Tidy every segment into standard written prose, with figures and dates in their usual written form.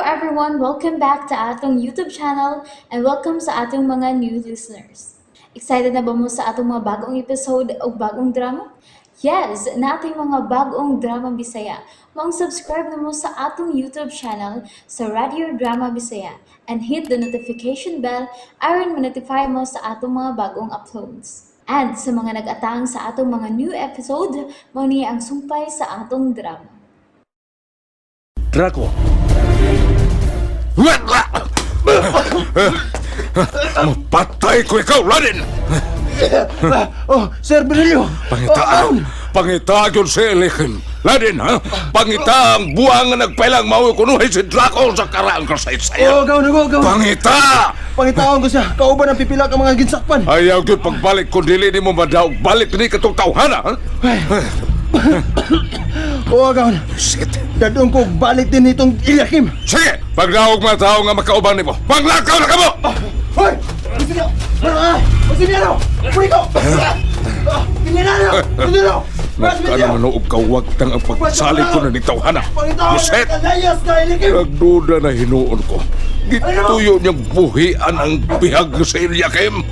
everyone! Welcome back to atong YouTube channel and welcome sa atong mga new listeners. Excited na ba mo sa atong mga bagong episode o bagong drama? Yes, nating mga bagong drama Bisaya. Maong subscribe na mo sa atong YouTube channel sa Radio Drama Bisaya and hit the notification bell aron ma-notify mo sa atong mga bagong uploads. And sa mga nag-atang sa atong mga new episode, mao ni ang sumpay sa atong drama. Draco. Mapatay ko ikaw, Radin! Oh, Sir Virgilio! Pangitaan! Pangitaan yun si Elikim! Ladin, ha? Pangita ang buwang nga nagpailang mauwi kunuhay si Draco sa karaang kasaysayan! Oh, gaw na go, gaw. Pangita! Pangitaon ko siya. Kauban ang pipila ka mga ginsakpan. Ayaw yun pagbalik kung dili ni mo madaog. Balik ni katong tawhana, ha? Oo, gaw. Shit! Dadong ko balik din itong Eliakim. Sige! Pagdaog mga tao nga makauban nimo, manglakaw na kamo! Hoy! Gusto niyo! Ano ah? Gusto niyo! Puri ko! Pinanano! Pinanano! Nagkano na og kawagtang ang pagsalig ko na ni tawhana. Pangitaon Buset! ang kalayas na Eliakim! Nagduda na hinuon ko. Gituyo niyang buhian ang bihag sa Eliakim.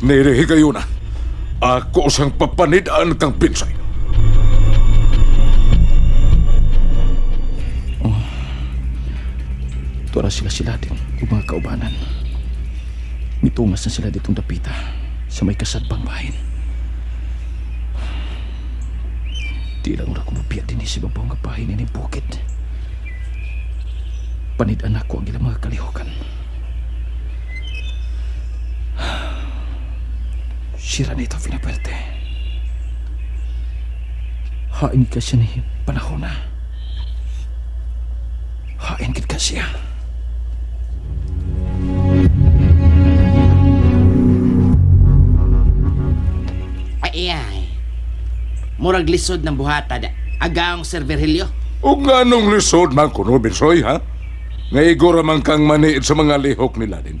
Nirihi kayo na. Ako sang papanidaan kang pinsay. Tura sila sila din ug mga kaubanan. Mitungas na sila ditong dapita sa may kasadpang bahin. Di lang ura kumupiya din si babaw nga bahin ini bukid. Panid-an ako ang ilang mga kalihokan. Sira na ito, Vinapuerte. Hain ka siya ni panahon na. Hain gid ka siya. Ay, ay. Murag lisod ng buhata da. Agaong Sir Virgilio. O nga nung lisod man kuno, Binsoy, ha? Nga igora man kang maniid sa mga lihok nila din.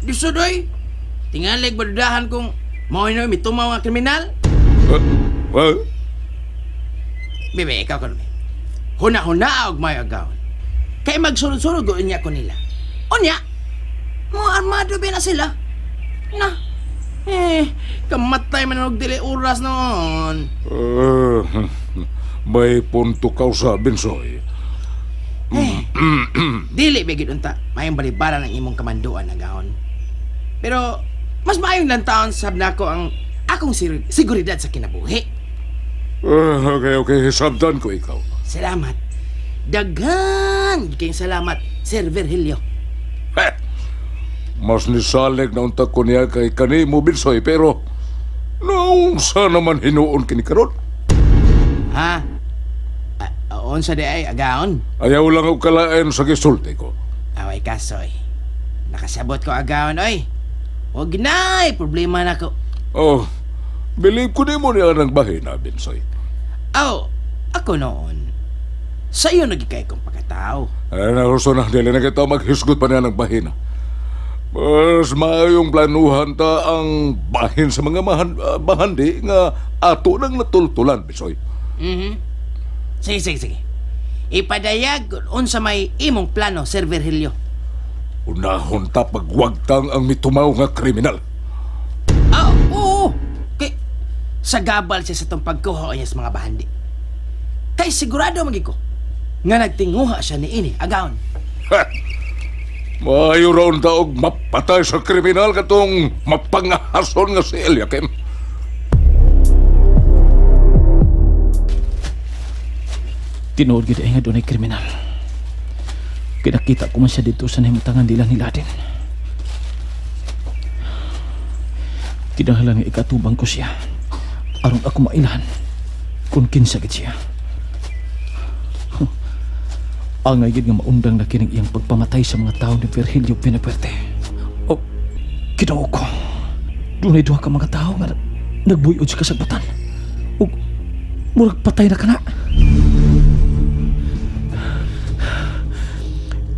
Lisod oy. Tingalig badudahan kung mao na mitumaw nga kriminal. Well, Bebe, ikaw karon. Huna-huna og may agaon. Kay magsunod-sunod go niya ko nila. Unya, mo armado ba na sila? Na. Eh, kamatay man og dili oras noon. May punto ka sa Binsoy. Dili ba gid unta, mayong balibaran ang imong kamanduan agaon. Pero mas maayong lang taon sab nako ang akong seguridad sa kinabuhi. Okay, okay. Sabdan ko ikaw. Salamat. Daghan kayong salamat, Sir Virgilio. Heh! Mas nisalig na unta ko niya kay kanimo, Binsoy, pero naunsa naman hinuon kini karon? Ha? Ah, unsa di ay agaon? Ayaw lang og kalain sa gisulti ko. Away kasoy. Nakasabot ko agaon oy. Huwag na problema na ko. Oh, believe ko nimo niya ng bahina, Binsoy. Aw, ako noon. Sa iyo nagikay kong pagkatao. Ay, naruso na, dili na kita maghisgot pa niya ng bahina. Mas maayong planuhan ta ang bahin sa mga bahandi nga ato nang natultulan, Binsoy. Mhm. Sige, sige, sige. Ipadayag kung unsa may imong plano, Sir Virgilio. Unahon ta pagwagtang ang mitumaw nga kriminal. Ah, oo. Kay sa gabal siya sa tong pagkuha niya sa mga bahandi. Kay sigurado magi ko nga nagtinguha siya ni ini agaon. Ha! Maayo raon ta og mapatay sa kriminal katong mapangahason nga si Eliakim. Tinuod gid ay nga dunay kriminal. Kinakita ko man siya dito sa nahimutangan nila ni Laden. Kinahanglan nga ikatubang ko siya. Aron ako mailhan kung kinsa gid siya. Huh. Angay gid nga maundang na kining iyang pagpamatay sa mga tao ni Virgilio Vinapuerte. O, Ginoo ko. Dunay duha ka mga tao nga nagbuyod sa kasagbutan. Ug murag patay na kana.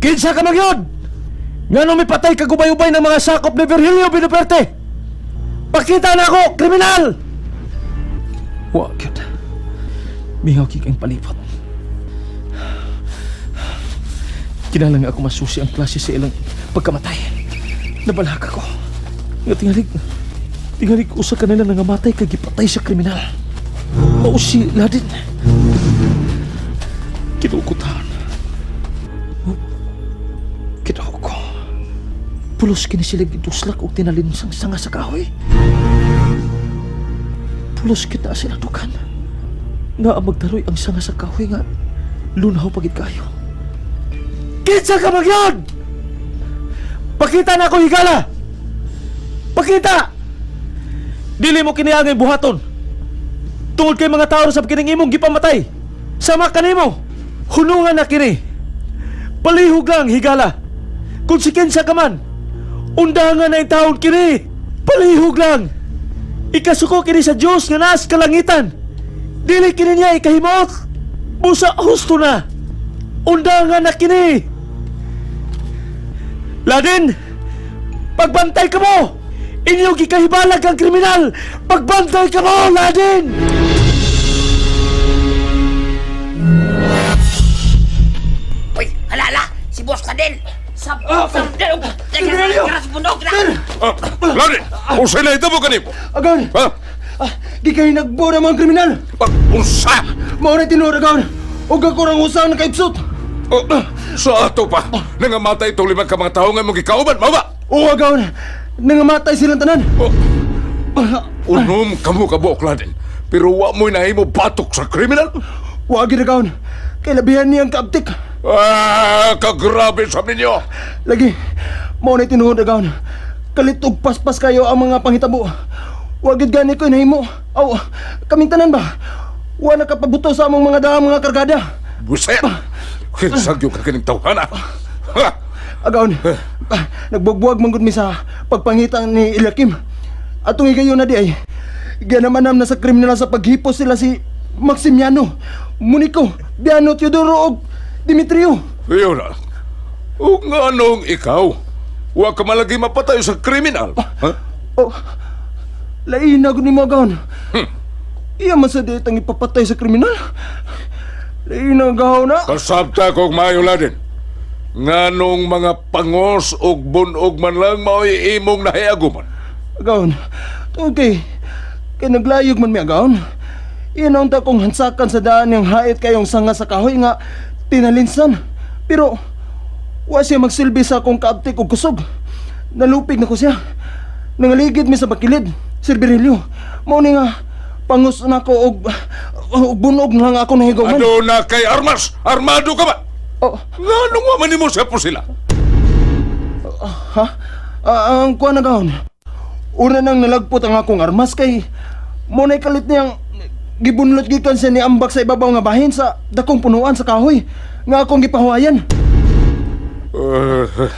Kinsa ka magyod? Ngano may patay kagubay-ubay ng mga sakop ni Virgilio Binuperte? Pakita na ako, kriminal! Wa gyud. Mingaw kik ang palipot. Kinahanglan nga ako masusi ang klase sa ilang pagkamatay. Nabalaka ko. Nga tingalig, tingalig usa kanila nangamatay kay gipatay sa kriminal. Mao si Ladin. Kinukutan. Kinaw ko. Pulos kini sila giduslak og tinalinsang sanga sa kahoy. Pulos kita sila dukan. Nga ang magdaroy ang sanga sa kahoy nga lunhaw pagid kayo. Kinsa ka magyod? Pakita na ako higala. Pakita. Dili mo kini angay buhaton. Tungod kay mga tao sa kining imong gipamatay. Sama kanimo. Hunungan na kini. Palihog lang higala. Kung si kinsa ka man, undangan na taon kini. Palihog lang. Ikasuko kini sa Dios nga naas kalangitan. Dili kini niya ikahimuot. Busa husto na. Undangan na kini. Ladin, pagbantay ka mo! Inyong gikahibalag ang kriminal! Pagbantay ka mo, Ladin! Uy, hala, hala! Si Boss Kadel! Sab... Sab... Sir! Ah, Ladin, unsay na mo kanimo? Agaw! Ha? Ah, di kayo nagbo ng mga kriminal! Ah, unsa? Mao na tinuod, agaw! Huwag ako rang usang nakaipsot! Oh, sa ato pa, nangamatay itong lima ka mga tao nga mong gikauban, mao ba? Oo, agaw! Nangamatay silang tanan! Oh, unom kamo kabuok, Ladin. Pero wa mo'y nahimo batok sa kriminal. Wa gid agaw! Kay labihan niyang kaabtik! Ah, kagrabe sa ninyo. Lagi, mao na tinuod, agaw! Kalit og paspas kayo ang mga panghitabo. Wa gid gani ko nahimo. Aw, kaming tanan ba? Wa nakapabuto sa among mga daang mga kargada. Buset! Kinsag yung kakining tawhana. Ha! Agaon, nagbugbuwag man gud mi sa pagpangita ni Eliakim. Atong higayon na di ay, ganamanam na sa kriminal sa paghipos sila si Maximiano, Monico, Biano, Teodoro og Dimitrio. Iyon na. O nga nung ikaw, wa ka malagi mapatay sa kriminal. Ha? Oh, lain na gud nimo agaon. Iya man sa diet ang ipapatay sa kriminal. Lain na gaw na. Kasabta kog maayo ladin. Nga nung mga pangos og bunog man lang mao'y imong nahiaguman. Agaon, tungod kay, kay naglayog man mi agaon. Iyan ang kong hansakan sa daan niyang hait kayong sanga sa kahoy nga tinalinsan. Pero, wa siya magsilbi sa akong kaabtik og kusog. Nalupig na ko siya. Nangaligid mi sa bakilid, Sir Berilio. Mao ni nga, pangus na ko og, og bunog na lang ako nahigaw man. Ano na kay armas? Armado ka ba? Oh, Nga nung wa man nimo siya po sila. ha? Ah, ang kuha na gaon. Una nang nalagpot ang akong armas kay mo na'y kalit niyang gibunlot gikan siya ni ambak sa ibabaw nga bahin sa dakong punuan sa kahoy nga akong gipahuwayan.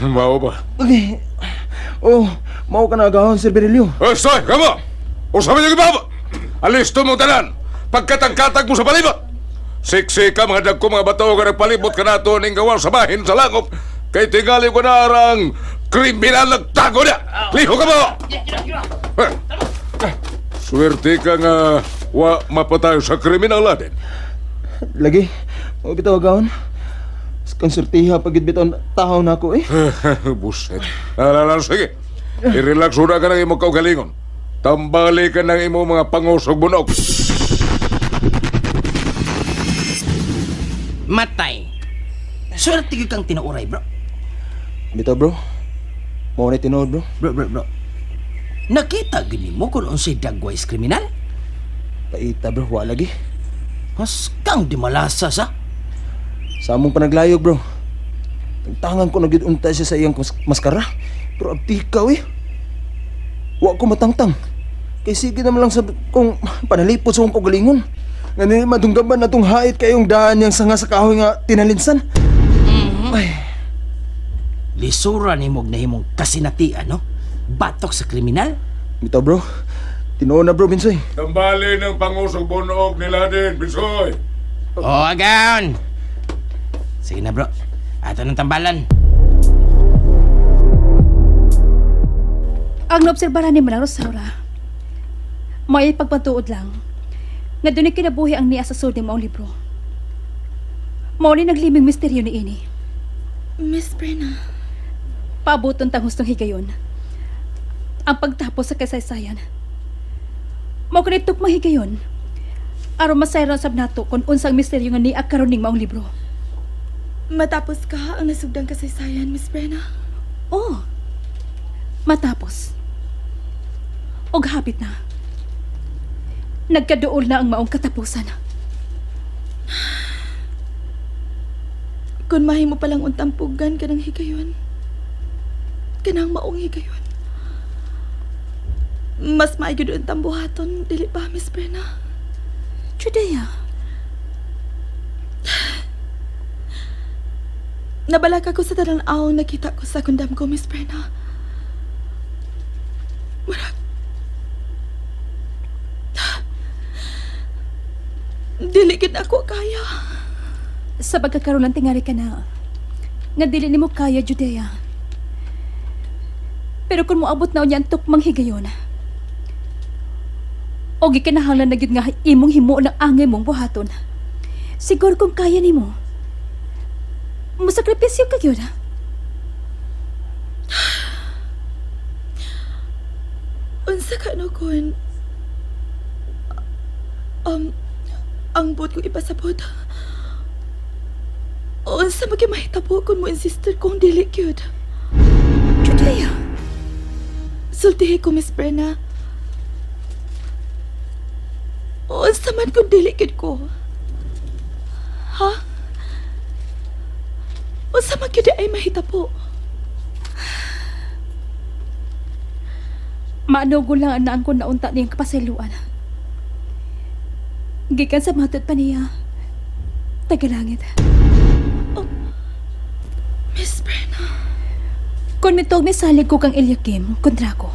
Mao ba? Okay. Oh, mao ka na gahon, Sir Berilio. Estoy, kamo! Usa man yung ibaba! Alis to mong tanan! Pagkatangkatag mo sa palibot! Siksi ka mga dagko mga bato nga nagpalibot ka nato ning gawa sa bahin sa langop kay tingali ko na arang kriminal nagtago na! Liho ka mo! Eh, Swerte ka nga wa mapatayo sa kriminal natin. Lagi, mao bitaw gahon. Konsultiha pagid bitaw tahaw na ako eh. Buset. Alala, sige. I-relax una ka ng imong kaugalingon. Tambali ka ng imong mga pangusog bunog. Matay. Swerte gyud kang tinuuray, bro. Bitaw bro. Mao na tinuod bro. Bro, bro, bro. Nakita gyud nimo kung unsay dagway sa kriminal? Paita bro, wa lagi. Mas kang di malasa sa. Sa among panaglayog bro. Tangtangan ko na gyud unta siya sa iyang maskara. Pero abtika eh. Wa ko matangtang. Kay sige naman lang sa kung panalipot sa akong kaugalingon. Nga nili madunggaban na tong hait kayong daan niyang sanga sa kahoy nga tinalinsan. Ay, Lisura nimo og nahimong kasinatian, no? Batok sa kriminal? bitaw bro. Tinuod na bro, Binsoy. Tambali ng pangusog bunog nila din, Bisoy. Oh, agaon. Sige na, bro. Ato ng tambalan. Ang naobserbaran ni Manang Rosaura, may pagpatuod lang nga dunay kinabuhi ang niya sa sud ng maong libro. Mao ni nagliming misteryo ni ini. Miss Brenna. Paabuton tang hustong higayon ang pagtapos sa kasaysayan. Mao kani tukmang higayon aron masayran sab nato kung unsang misteryo nga niya karon ning maong libro. Matapos ka ang nasugdang kasaysayan, Miss Brenna. Oh. Matapos. Og hapit na. Nagkaduol na ang maong katapusan. Kung mahimo palang untampugan kanang higayon. Kanang maong higayon. Mas maayo gyud untang buhaton, dili ba, Miss Brenna? Judea. Nabalaka ko sa talan-aw nakita ko sa kundam ko, Miss Brenna. Murag, dili gid ako kaya. Sa pagkakaroon lang tingali ka na nga dili nimo kaya, Judea. Pero kung moabot na unya ang tukmang higayon, o gikinahanglan na gyud nga imong himuon ang angay mong buhaton. Siguro kung kaya nimo, mosakripisyo ka gyud. Unsa ka no kun ang buot kong ipasabot. Unsa man gyud mahitabo kung mo insister kung dili gyud. Judea. Sultihi ko, Miss Brenna. Unsa man kung dili gyud ko. Ha? Unsa man gyud ay mahitabo. Maanugo lang ang ko naunta niyang kapasayloan. Gikan sa matod pa niya, tagalangit. Oh, Miss Brenna. Kung mituog misalig ko kang Eliakim, kontra ko.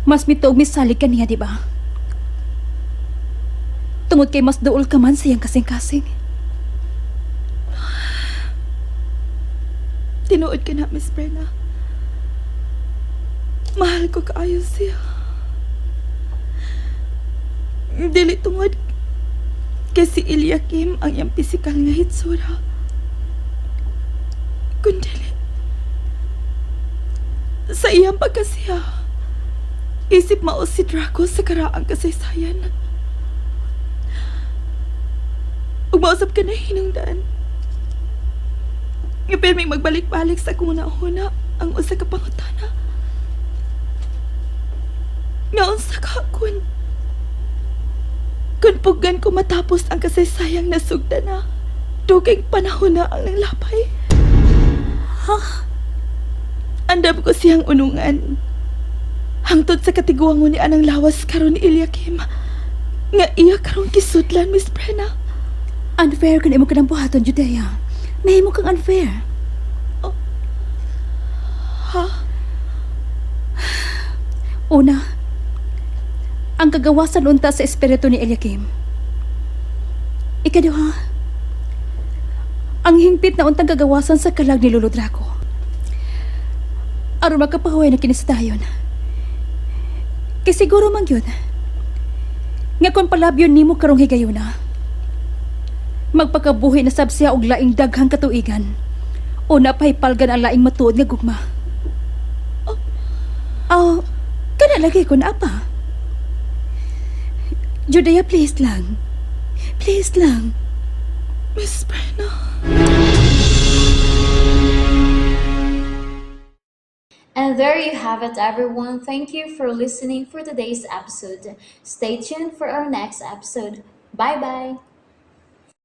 Mas mituog misalig ka niya, di ba? Tungod kay mas duol ka man sa iyang kasing-kasing. Tinuod ka na, Miss Brenna. Mahal ko kaayo siya. Dili tungod kay si Eliakim ang iyang pisikal nga hitsura. Kundili sa iyang pagkasiya, isip mao si Draco sa karaang kasaysayan. Ug mausap ka na hinungdan nga pirming magbalik-balik sa akong huna ang usa ka pangutana. Nga unsa ka kun pugan ko matapos ang kasaysayang nasugda na, dugay panahon na ang nanglapay. Ha? Andam ko siyang unungan. Hangtod sa katiguang ni anang lawas karon ni Eliakim. Nga iya karon kisudlan, Miss Brenna. Unfair kung imo ka ng buhaton, Judea. Nahimo kang unfair. Oh. Ha? Una, ang kagawasan unta sa espiritu ni Eliakim. Ikaduha, ang hingpit na untang kagawasan sa kalag ni Lolo Draco. Aron makapahuway na kini sa dayon. Kay siguro man yun, nga kung palabyon nimo karong higayuna, magpakabuhi na sab siya og laing daghang katuigan o napahipalgan ang laing matuod nga gugma. Oh, oh, kana lagi ko na pa. Judea, please lang. Please lang. Miss Brenna. And there you have it, everyone. Thank you for listening for today's episode. Stay tuned for our next episode. Bye bye.